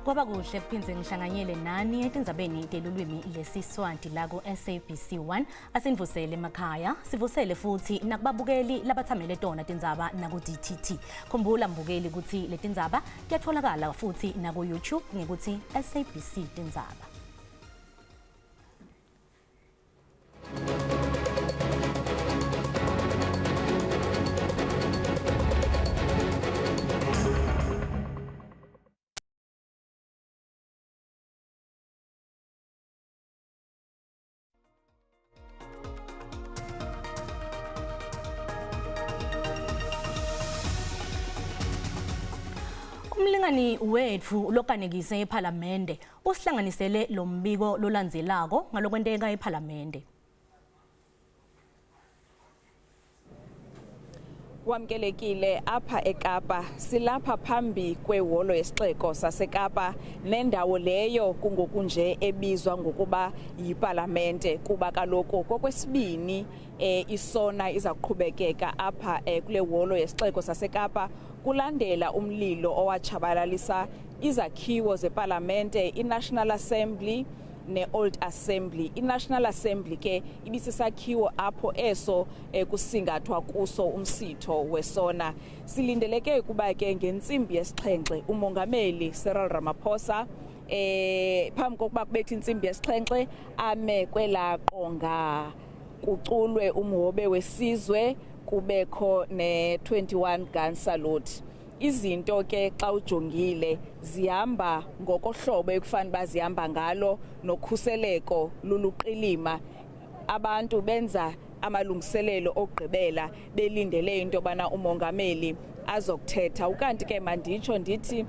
Kwaba kuhle kuphindze ngihlanganyele nani etindzabeni telulwimi lesiSwati la ku-SABC 1. Asinivusele emakhaya, sivusele futhi nakubabukeli labathamele tona tindzaba naku-DTT. Khumbula mbukeli kutsi letindzaba tiyatfolakala futhi naku-YouTube ngekutsi SABC Tindzaba. Umlingani wetfu lokanekise ePhalamende usihlanganisele lo mbiko lolandzelako ngalokwenteka ePhalamende. Wamkelekile apha eKapa. Silapha phambi kweholo yesixeko saseKapa nendawo leyo kungokunje ebizwa ngokuba yipalamente kuba kaloku kokwesibini eh, isona iza kuqhubekeka apha eh, kule holo yesixeko saseKapa kulandela umlilo owatshabalalisa izakhiwo zepalamente iNational Assembly ne-Old Assembly. I-National Assembly ke ibisisakhiwo apho eso eh, kusingathwa kuso umsitho wesona. Silindeleke ukuba ke ngentsimbi yesixhenxe uMongameli Cyril Ramaphosa eh phambi kokuba kubethe intsimbi yesixhenxe ame kwela qonga kuculwe umhobe wesizwe kubekho ne-21 gun salute. Izinto ke xa ujongile zihamba ngokohlobo ekufanele uba zihamba ngalo nokhuseleko luluqilima. Abantu benza amalungiselelo okugqibela belindele into yobana umongameli azokuthetha. Ukanti ke manditsho ndithi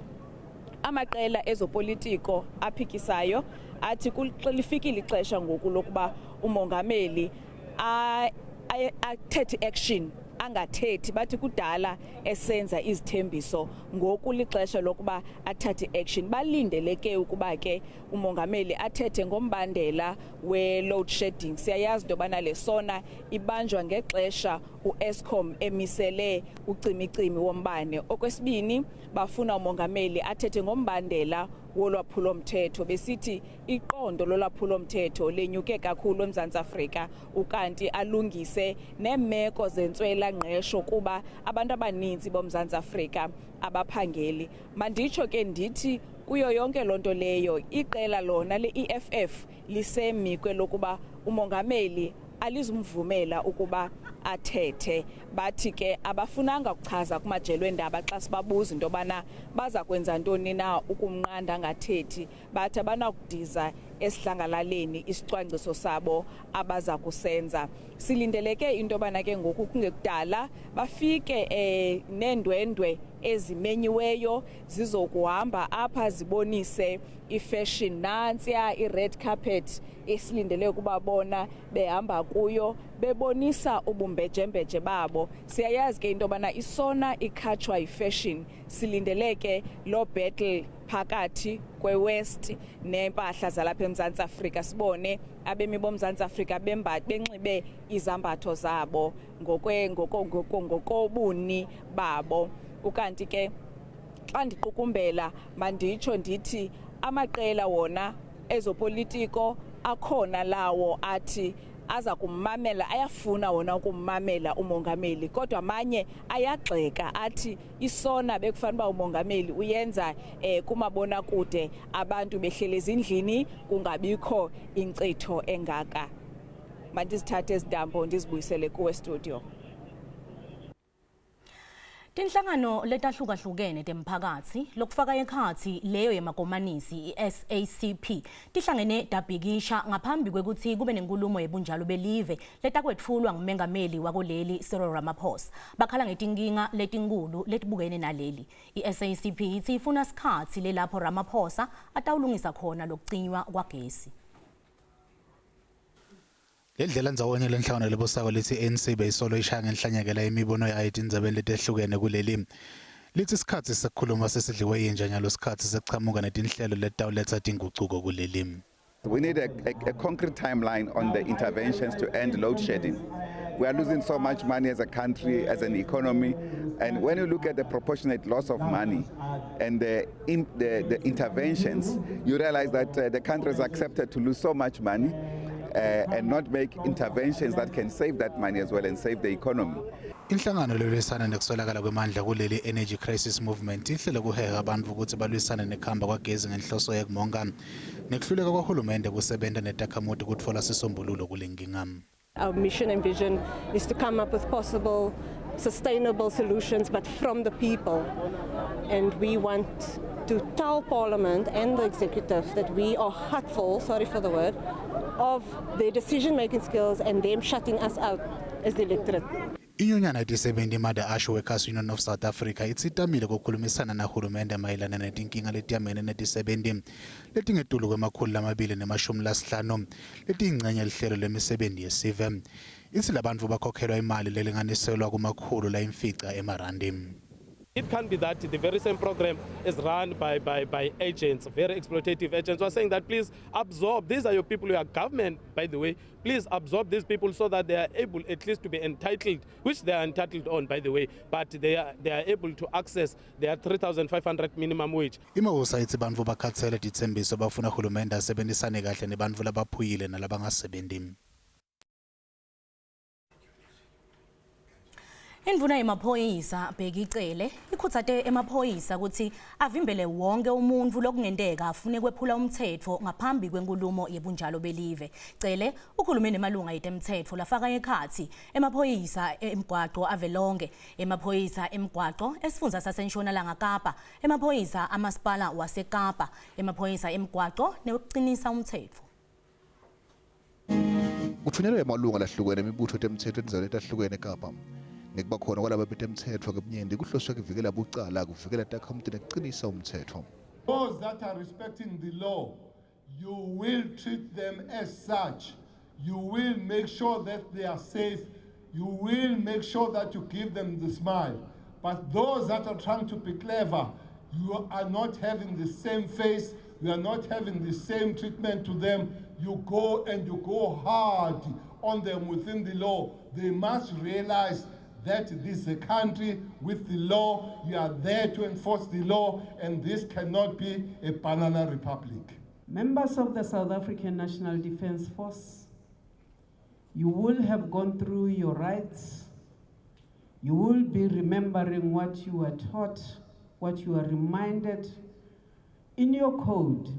amaqela ezopolitiko aphikisayo athi lifikile ixesha ngoku lokuba umongameli athethe action angathethi bathi kudala esenza izithembiso ngoku lixesha lokuba athathe action balindeleke ukuba ke umongameli athethe ngombandela we-load shedding siyayazi into yobana le sona ibanjwa ngexesha uEskom emisele ucimicimi wombane okwesibini bafuna umongameli athethe ngombandela wolwaphulomthetho besithi iqondo lolwaphulomthetho lenyuke kakhulu eMzantsi Afrika ukanti alungise neemeko zentswela ngqesho kuba abantu abaninzi boMzantsi Afrika abaphangeli. Manditsho ke ndithi kuyo yonke loo nto leyo iqela lona le-EFF lisemi kwelokuba umongameli alizumvumela ukuba athethe. Bathi ke abafunanga kuchaza kumajelo eendaba xa sibabuza into yobana baza kwenza ntoni na ukumnqanda angathethi. Bathi abanakudiza esidlangalaleni isicwangciso sabo abaza kusenza. Silindeleke into yobana ke ngoku kungekudala bafike eh, neendwendwe ezimenyiweyo zizokuhamba apha zibonise ifashion nantsiya i-red carpet esilindele ukubabona behamba kuyo bebonisa ubumbejembeje babo. Siyayazi ke into yobana isona ikhatshwa yifashion, silindele ke loo battle phakathi kweWest neempahla zalapha eMzantsi Afrika sibone abemi boMzantsi Afrika bemba benxibe izambatho zabo ngokwe ngoko ngoko ngokobuni babo. Ukanti ke xa ndiqukumbela manditsho ndithi amaqela wona ezopolitiko akhona lawo athi aza kummamela ayafuna wona ukummamela umongameli kodwa amanye ayagxeka athi isona bekufanele uba umongameli uyenza eh, kumabonakude abantu behlele ezindlini kungabikho inkcitho engaka. Mandizithathe ezi ntambo ndizibuyisele kuwe studio. Tinhlangano letahlukahlukene temphakatsi lokufaka ekhatsi leyo yemakomanisi i-SACP tihlangene tabhikisha ngaphambi kwekutsi kube nenkulumo yebunjalo belive letakwetfulwa ngumengameli wakuleli Cyril Ramaphosa. Bakhala ngetinkinga letinkhulu letibukene naleli. I-SACP itsi ifuna sikhatsi lelapho Ramaphosa atawulungisa khona lokucinywa kwagesi. Le ndlela ndzawonye lenhlangano lebusako lithi ANC beyisolo ishaya ngenhlanyakela imibono yayo etindzabeni letehlukene kuleli. Lithi isikhatsi sekukhuluma sesidliwe yinja nyalo sikhatsi sekuchamuka netinhlelo letitawuletsa tingucuko kuleli. We need a concrete timeline on the interventions to end load shedding. We are losing so much money as a country, as an economy. And when you look at the proportionate loss of money and the, in, the, the interventions, you realize that the country has accepted to lose so much money and not make interventions that can save that money as well and save the economy. Inhlangano lelwisana nekuswelakala kwemandla kuleli Energy Crisis Movement ihlele kuheha abantu ukuthi balwisane nekuhamba kwagezi ngenhloso yekumonga nekuhluleka kwahulumende kusebenta netakhamuti kutfola sisombululo kulenkinga. Our mission and vision is to come up with possible sustainable solutions, but from the people. And we want to tell Parliament and the executive that we are hurtful, sorry for the word, of their decision-making skills and them shutting us out as the electorate. Inyunyana yetisebenti Mother Ashe Workers Union of South Africa itsitamile kukhulumisana nahulumende mayelana netinkinga letiyamene netisebenti letingetulu kwema-250 letiyingcenye lihlelo lemisebenti yesive. Itsi labantfu bakhokhelwa imali lelinganiselwa kuma-500 emarandi. It can't be that the very same program is run by agents, very exploitative agents who are saying that please absorb, these are your people who are government, by the way, please absorb these people so that they are able at least to be entitled, which they are entitled on, by the way, but they are able to access their 3,500 minimum wage. IMAWUSA itsi bantfu bakhatsele titsembiso bafuna hulumende asebenzisane kahle nebantfu labaphuyile nalabangasebenti. Indvuna yemaphoyisa Bheki Cele ikhutsate emaphoyisa kutsi avimbele wonke umuntfu lokungenteka afune kwephula umtsetfo ngaphambi kwenkulumo yebunjalo belive. Cele ukhulume nemalunga etemtsetfo lafaka ekhatsi emaphoyisa emgwaco avelonke, emaphoyisa emgwaco esifundza saseNtshonalanga Kapa, emaphoyisa amasipala waseKapa, emaphoyisa emgwaco nekucinisa umtsetfo. Kuthunyelwe emalunga lahlukene emibutfo yetemtsetfo etindzaweni letahlukene eKapa. Ngekuba khona kwalaba betemtsetfo ngebunyenti kuhloswe kuvikela bucala, kuvikela takhamuti nekucinisa umtsetfo. Those that are respecting the law, you will treat them as such. You will make sure that they are safe. You will make sure that you give them the smile. But those that are trying to be clever, you are not having the same face. You are not having the same treatment to them. You go and you go hard on them within the law. They must realize that this is a country with the law. You are there to enforce the law, and this cannot be a banana republic. Members of the South African National Defence Force, you will have gone through your rights. You will be remembering what you were taught, what you are reminded in your code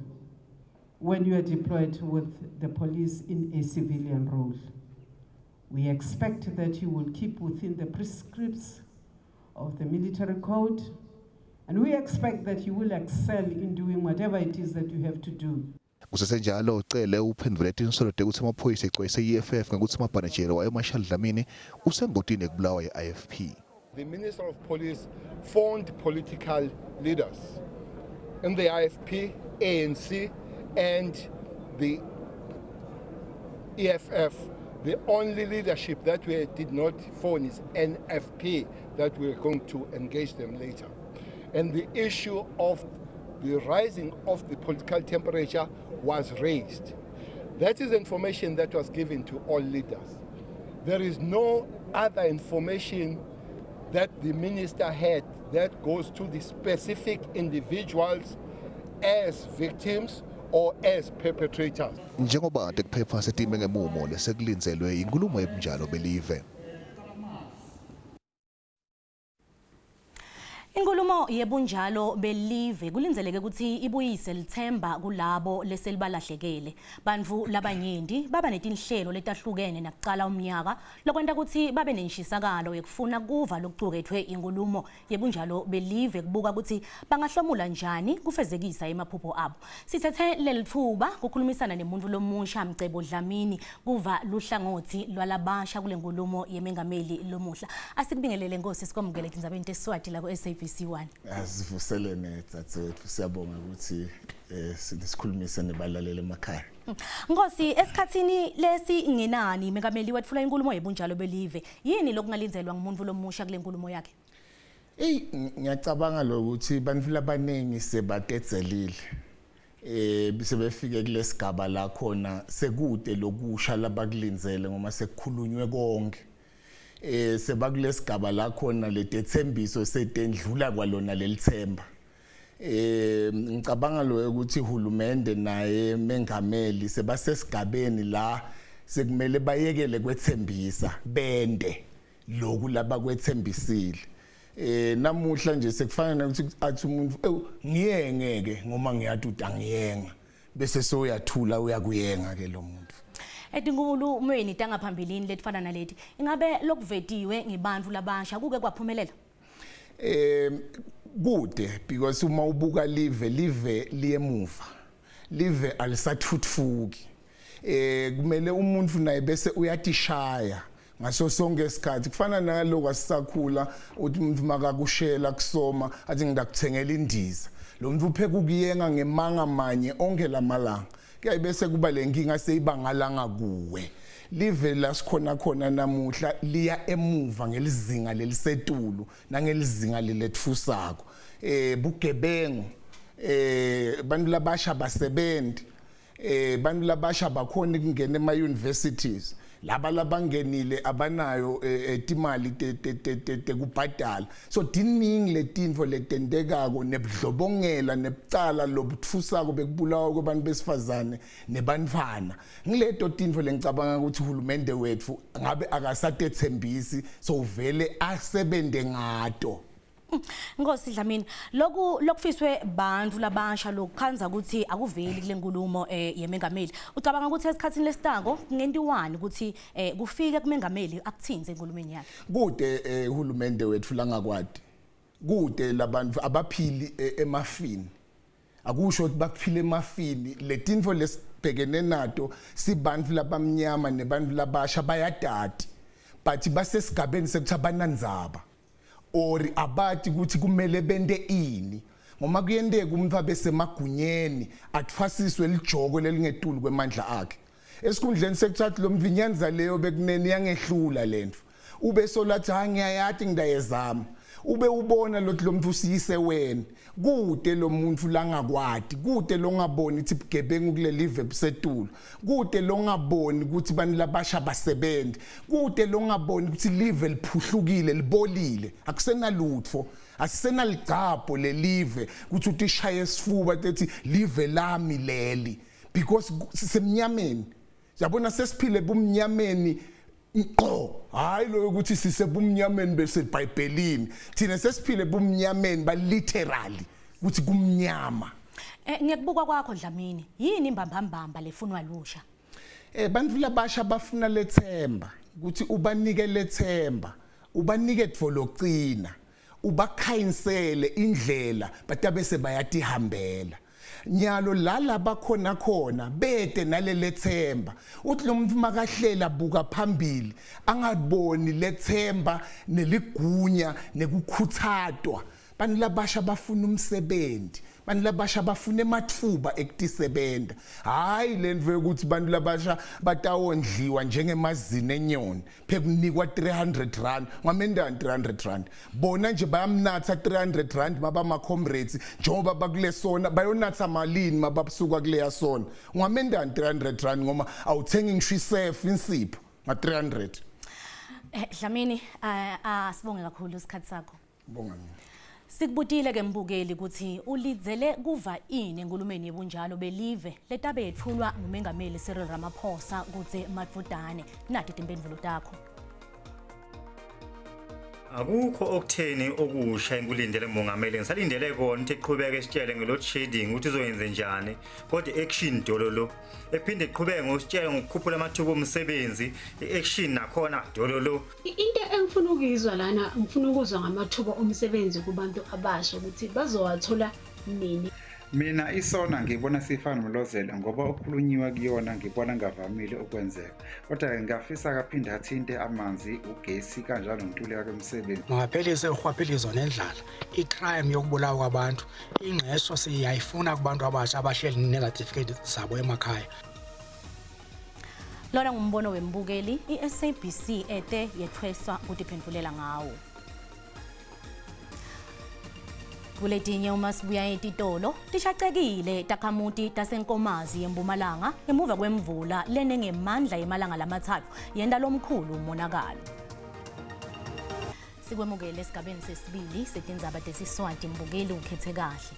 when you are deployed with the police in a civilian role. We expect that you will keep within the prescripts of the military code, and we expect that you will excel in doing whatever it is that you have to do. Kusesenjalo Cele uphendvule tinsolo tekutsi emaphoyisa ecwayise i-EFF ngekutsi mabhanejela wayo Marshall Dlamini usengotini yekubulawa yi-IFP. The Minister of Police phoned political leaders in the IFP, ANC, and the EFF. The only leadership that we did not phone is NFP, that we are going to engage them later. And the issue of the rising of the political temperature was raised. That is information that was given to all leaders. There is no other information that the minister had that goes to the specific individuals as victims or as perpetrators. Njengoba tekuphepha setime ngemumo lesekulindzelwe inkulumo yebunjalo belive. Inkulumo yebunjalo belive kulindzeleke kutsi ibuyise litsemba kulabo leselibalahlekele. Bantfu labanyenti baba netinhlelo letahlukene nakucala umnyaka lokwenta kutsi babe nenshisakalo yekufuna kuva lokucuketfwe inkulumo yebunjalo belive kubuka kutsi bangahlomula njani kufezekisa emaphupho abo. Sithethe lelitfuba kukhulumisana nemuntfu lomusha Mcebo Dlamini kuva luhlangotsi lwalabasha kule nkulumo yemengameli lomuhla. Asikubingelele Nkosi, sikwamukele etindzabeni teSiswati la ku SABC 1. Asivuselene dzadzewethu, siyabonga ukuthi sikhulumise nebalaleli emakhaya. Nkosi, esikhatsini lesi ngenani mengameli wetfula inkulumo yebunjalo belive. Yini lokungalindzelwa ngumuntu lomusha kule nkulumo yakhe? Ey, ngiyacabanga lokuthi bantfu labaningi sebatetselile. Sebefike kulesigaba la khona sekude lokusha labakulindzele ngoba sekukhulunywe konke. Eh sebakulesigaba la khona letethembiso setendlula kwalona lelithemba. Eh ngicabanga lo ukuthi uhulumende naye mengameli sebasesigabeni la sekumele bayekele kwethembisa bende lokhu labakwethembisile. Eh namuhla nje sekufana nokuthi athi umuntu ewu ngiyengeke ngoba ngiyathi utangiyenga bese soyathula uyakuyenga ke lo muntu. Etinkhulumweni tangaphambilini letifana naleti, ingabe lokuvetiwe ngebantfu labasha kuke kwaphumelela? Kude because uma ubuka live live liyemuva, live alisathuthuki. Kumele umuntu naye bese uyatishaya ngaso sonke isikhathi. Kufana naloko asisakhula uthi umuntu makakushela kusoma athi ngidakuthengela indiza, lo muntu upheka ukuyenga ngemanga manye onke lamalanga, kuyaye bese kuba le nkinga seyibangalanga kuwe. Live la sikhona khona namuhla liya emuva ngelizinga lelisetulu nangelizinga leletfusako. Bugebengu, bantu labasha basebenzi, bantu labasha bakhona ukungena ema universities, laba labangenile abanayo timali tekubhadala. So diningi letinfo letentekako nebudlobongela nebucala lobutfusako bekubulawa kwabantu besifazane nebantfwana. Ngileto tinfo lengicabanga ukuthi uhulumende wethu ngabe akasatethembisi, so vele asebente ngato. Nkosi Dlamini, loku lokufiswe bantu labasha lokukhanza ukuthi akuveli kule nkulumo yemengameli. Ucabanga ukuthi esikhatsini lesitako kungentiwani ukuthi kufike kumengameli akuthinze enkulumeni yakhe? Kude uhulumende wethu langakwadi. Kude labantu abaphili emafini. Akusho ukuthi baphile emafini, letinfo lesibhekene nato sibantu labamnyama nebantu labasha bayadati. But basesigabeni sekuthi abanandzaba. Or abati ukuthi kumele bente ini, ngoba kuyenteka umuntu abe semagunyeni athwasiswe lijoko lelingetulu kwemandla akhe. Esikhundleni sekuthatha lo mvinyanza leyo bekunene yangehlula lento, ube solathi ha ngiyayati ngidayezama, ube ubona lothi lo muntu usiyise wena kude, lo muntu langakwati kude, longaboni ukuthi bugebengu kuleli live busetulu kude, longaboni ukuthi bantu labasha basebenzi kude, longaboni ukuthi live liphuhlukile libolile, akusenalutfo, asisenaligcabho lelive ukuthi utishaye esifuba tethi live lami leli, because sisemnyameni. Yabona, sesiphile bumnyameni ngqo, hayi lo ukuthi sisebumnyameni bese eBhayibhelini, thina sesiphile bumnyameni ba literally ukuthi kumnyama. Ngiyakubukwa kwakho Dlamini, yini imbambambamba lefunwa lusha? Bantu labasha bafuna lethemba, ukuthi ubanike lethemba, ubanike dvolocina, ubakhanyisele indlela batabe sebayatihambela. Nyalo la bakhona khona bete nalelethemba, uthi lo muntu makahlela buka phambili angaboni lethemba neligunya nekukhuthatwa. Bantu labasha bafuna umsebenzi, bantu labasha bafuna ematfuba ekutisebenta, hayi lento yokuthi bantu labasha batawondliwa njengemazini enyoni phekunikwa 300 rand. Ngamendani 300 rand? Bona nje bayamnatha 300 rand maba ama comrades, njengoba bakule sona bayonatha malini mabasuka kuleya sona? Ungamendani 300 rand ngoba awuthengi ngisho isefu insipho nga 300? Dlamini, asibonge kakhulu isikhathi sakho. Bonga mina. Sikubutile ke mbukeli ukuthi ulidzele kuva ini enkulumeni yebunjalo belive letabe yetfulwa ngumengameli Cyril Ramaphosa kutse madvudane. Nati timphendvulo takho. Akukho okutheni okusha engikulindele mongameli, ngisalindele kona ukuthi eqhubeke esitshele nge-load shedding ukuthi uzoyenze njani, kodwa i-action dololo. Ephinde eqhubeke ngositshela ngokukhuphula amathuba omsebenzi, i-action nakhona dololo. Into engifuna ukuyizwa lana, ngifuna ukuzwa ngamathuba omsebenzi kubantu abasha ukuthi bazowathola nini. Mina isona ngibona sifana nomlozelo ngoba okhulunyiwe kuyona ngibona ngavamile ukwenzeka, kodwa-ke ngingafisa kaphinde athinte amanzi, ugesi kanjalo nokuntuleka kwemisebenzi. Mangaphelise urhwaphilizo nendlala, i-crime yokubulawa kwabantu, ingqesho siyayifuna kubantu abasha abahleli nezatifiketi zabo emakhaya. Lona ngumbono wembukeli, i-SABC ete yethweswa kutiphendvulela ngawo. Kuletinye uma sibuya etitolo, tishacekile takhamuti taseNkomazi yeMpumalanga ngemuva kwemvula lenengemandla yemalanga lamathathu yenta lomkhulu umonakalo. Sikwemukele esigabeni sesibili setindzaba tesiswati mbukeli ukhethe kahle.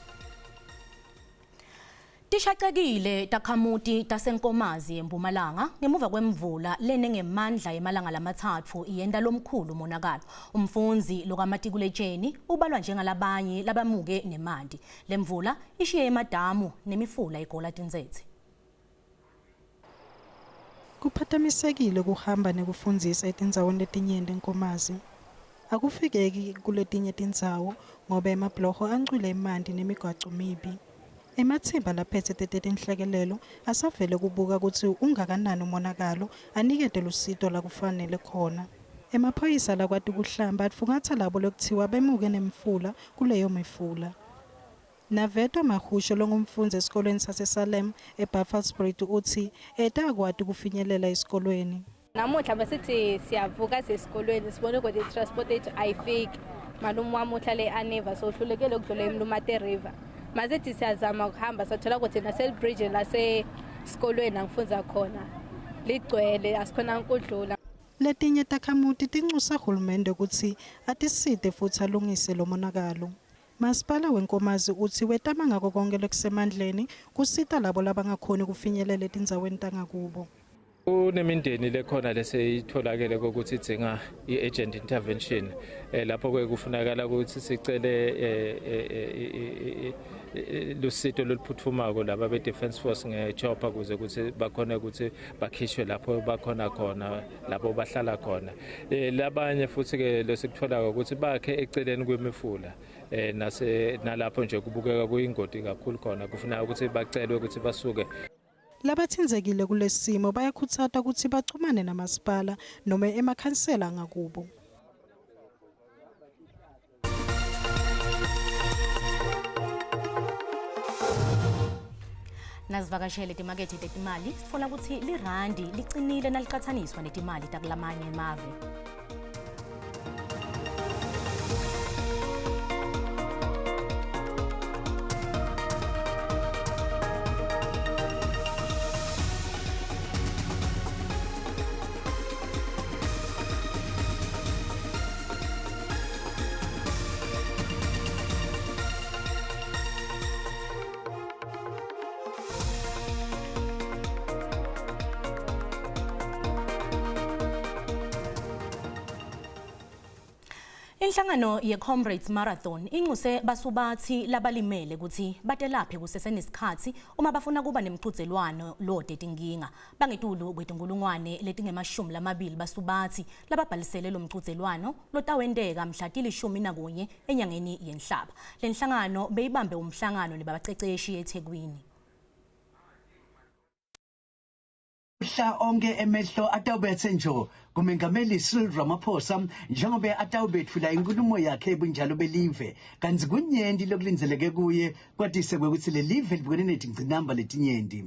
Tishacekile takhamuti taseNkomazi eMpumalanga ngemuva kwemvula lene ngemandla emalanga lamatsatfu iyenta lomkhulu umonakalo. Umfundzi lokamatikuletsheni ubalwa njengalabanye labamuke nemanti. Lemvula ishiye emadamu nemifula igola tintsetse. Kuphatamisekile kuhamba nekufundzisa etindzaweni letinyenti eNkomazi. Akufikeki kuletinye tindzawo ngoba emabhuloho ancwile emanti nemigwaco mibi. Ematsimba laphetse tetetinhlekelelo asavele kubuka kutsi ungakanani umonakalo anikete lusito lakufanele khona. Emaphoyisa lakwati kuhlamba atfungatsa labo lekuthiwa bemuke nemfula kuleyo mifula. Navetwa Mahusho longumfundzi esikolweni saseSalem eBuffelsbridge utsi etakwati kufinyelela esikolweni. Namuhla besithi siyavuka sesikolweni sibone ukuthi i-transport yethu ayifiki. Malume wami uhlale e-Aniva so uhlulekile ukudlula eMlumate River. Masithi siyazama ukuhamba sathola ukuthi naselibridge lasesikolweni angifundza khona ligcwele asikhona ukudlula. Letinye takhamuti tincusa hulumende kutsi atisite futsi alungise lo monakalo. Masipala weNkomazi utsi wetama ngako konkhe lokusemandleni kusita labo labangakhoni kufinyelela etindzaweni tangakubo. Kunemindeni lekhona leseyitholakele kokuthi idzinga i-urgent intervention eh, lapho ke kufunakala ukuthi sicele eh, eh, lusito loluphuthumako laba be-defense force nge-chopper kuze ukuthi bakhone ukuthi bakhishwe lapho bakhona khona lapho bahlala khona eh labanye futhi ke lesikutholako ukuthi bakhe eceleni kwemifula eh nase nalapho nje kubukeka kuyingoti kakhulu khona kufuneka ukuthi bacelwe ukuthi basuke. Labatsindzekile kulesimo bayakhutsatwa kutsi bachumane namasipala nome emakhansela angakubo. Nasivakashele timakethe tetimali sitfola kutsi lirandi licinile nalicatsaniswa netimali takulamanye emave. Inhlangano ye-Comrades Marathon inxuse basubathi labalimele ukuthi batelaphe kusesenesikhathi uma bafuna kuba nemqhudelwano lode tinkinga. Bangetulu kwetinkulungwane letingemashumi lamabili basubathi lababhalisele lo mqhudelwano lotawenteka mhla tili-11 enyangeni yeNhlaba. Le nhlangano beyibambe umhlangano nebaceceshi eThekwini. Mhla onke emehlo atawubethe njo kumengameli Cyril Ramaphosa njengoba atawubetfula inkulumo yakhe ebunjalo belive kantsi kunyenti lokulindzeleke kuye kwatise kwekutsi lelive libukene netingcinamba letinyenti.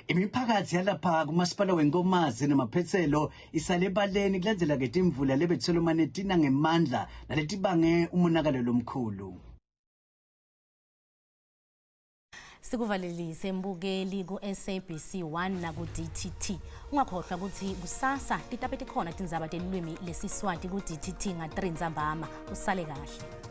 Imiphakathi yalapha kumasipala weNkomazi nemaphetselo isale ebaleni kulandzela ke timvula lebetsolomane tina ngemandla naletibange umonakalo lomkhulu. Sikuvalelise mbukeli ku-SABC 1 naku-DTT. Ungakhohlwa ukuthi kusasa titabe tikhona tindzaba telulwimi lesiswati ku-DTT nga-3 ntsambama. Usale kahle.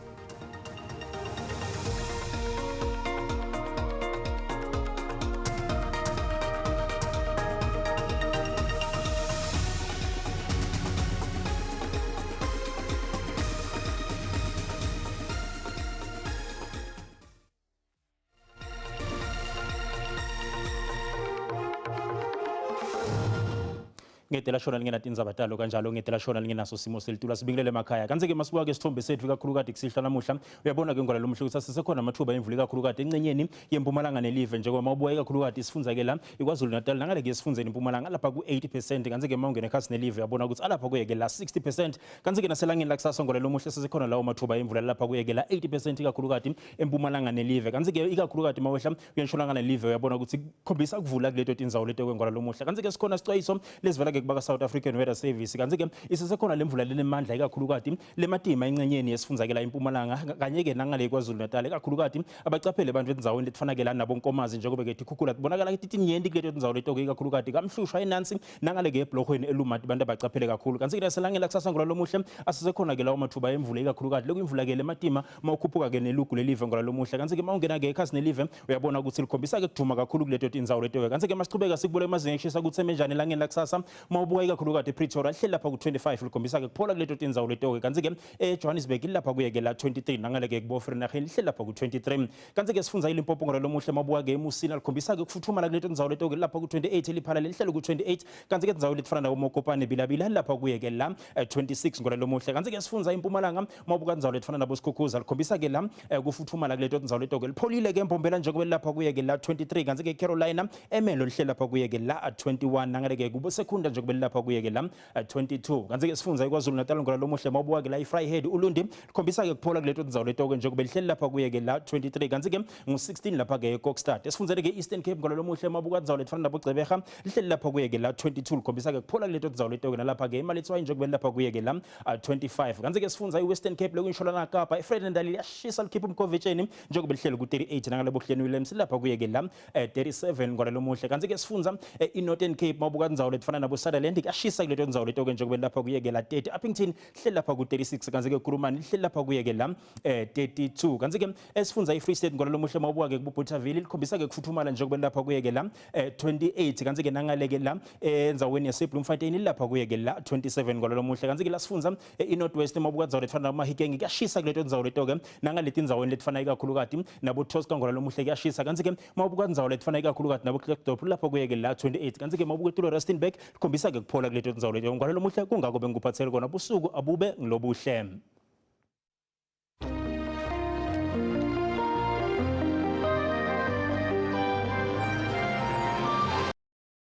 Ngete lashona lingenatindzaba talo kanjalo ngete lashona lingenaso simo selitulu asibingelele emakhaya kantsi-ke masibuka-ke sithombe sethu ikakhulukati kusihlwa namuhla uyabona-ke ngola lomuhla ukuthi asisekhona amathuba emvula ikakhulukati encenyeni yempumalanga nelive njengoba mawubuka ikakhulukati isifundza-ke la ikwazulu natal nangale-ke esifundeni impumalanga alapha ku-80 percent kantsi-ke mawungena ekhasi nelive uyabona ukuthi alapha kuyeke la 60 percent kantsi-ke naselangeni lakusasa ngola lomuhle sesekhona lawo mathuba emvula lapha kuyeke la 80 percent ikakhulukati empumalanga nelive kantsi-ke ikakhulukati mawehla uyentshonalanga nelive uyabona ukuthi khombisa kuvula kuleto tindzawo leto kwengwala lomuhla kantsi-ke sikhona sicwayiso lesivela-ke. ke kubaka South African Weather Service. Kanti ke isesekhona lemvula lenemandla ikakhulukati lematima encenyeni yesifundza ke la impumalanga kanye ke nangale KwaZulu Natal ikakhulukati abacaphele abantu etindzaweni letifana ke la nabonkomazi njengoba ke tikhukhula tibonakala ke titinyenti kuleto tindzawo leto ke ikakhulukati kamhlushwa enansi nangale ke ebhlohweni elumati abantu abacaphele kakhulu. Kanti ke naselangeni lakusasa ngolalomuhle asisekhona ke lawo mathuba emvula ikakhulukati lokuyimvula ke lematima mawukhuphuka ke nelugu lelive ngolalomuhle. Kanti ke mawungena ke ekhasi nelive uyabona ukuthi likhombisa ke kuduma kakhulu kuleto tindzawo leto ke. Kanti ke masichubeka sikubule emazinga ekushisa kutsi emenjani elangeni lakusasa mawubuka ikakhulukati ePretoria lihleli lapha ku-25 likhombisa ke kuphola kuleto tindzawo leto ke. Kanti ke eJohannesburg lilapha kuye ke la 23 nangale ke kuboFreenagh lihleli lapha ku-23. Kanti ke sifundza iLimpopo ngolalomuhle mawubuka ke eMusina likhombisa ke kufuthumala kuleto tindzawo leto ke lapha ku-28 eliphala lihleli ku-28. Kanti ke tindzawo letifana nabo Mokopane Bilabila lapha kuye ke la 26 ngolalomuhle. Kanti ke sifundza impumalanga mawubuka tindzawo letifana nabo Sikhukhuza likhombisa ke la kufuthumala kuleto tindzawo leto ke lipholile ke Mbombela njengoba lapha kuye ke la 23. Kanti ke Carolina Emelo lihleli lapha kuye ke la 21 nangale ke kubo Sekhunda njengoba lapha kuye ke la 22. Kanti ke sifundza iKwaZulu Natal ngolalomuhle mawubuka ke la iVryheid Ulundi likhombisa ke kuphola kuleto tindzawo leto ke njengoba lihleli lapha kuye ke la 23. Kanti ke ngu-16 lapha ke eKokstad. Esifundzeni ke Eastern Cape ngolalomuhle mawubuka tindzawo letifana nabo Gqeberha lihleli lapha kuye ke la 22 likhombisa ke kuphola kuleto tindzawo leto ke nalapha ke eMaletswai njengoba lapha kuye ke la 25. Kanti ke sifundza iWestern Cape lokuyinshonalanga Kapa eVredendal liyashisa likhipha umkhovetsheni njengoba lihleli ku-38 nangale Buhleni Williams lapha kuye ke la 37 ngolalomuhle. Kanti ke sifundza iNorthern Cape mawubuka tindzawo letifana nabo Sutherland kuyashisa kuleto tindzawo leto ke njengoba lapha kuye ke la 30. Upington lihleli lapha ku-36 kanti ke Kurumani lihleli lapha kuye ke la 32. Kanti ke esifundza iFree State ngolalomuhle mawubuka ke kuBothaville likhombisa ke kufuthumala njengoba lapha kuye ke la 28. Kanti ke nangale ke la endzaweni yaseBloemfontein lapha kuye ke la 27 ngolalomuhle. Kanti ke la sifundza iNorth West mawubuka tindzawo letifana nabo kuyashisa kuleto tindzawo leto ke nangale tindzaweni letifana ikakhulukati nabo Tosca ngolalomuhle kuyashisa. Kanti ke mawubuka tindzawo letifana ikakhulukati nabo Klerksdorp lapha kuye ke la 28. Kanti ke mawubuka etulo Rustenburg likhombisa ke kuphola kuleto tindzawo leto ngolalomuhle. Kungako bengikuphathele kona busuku abube ngilobuhle.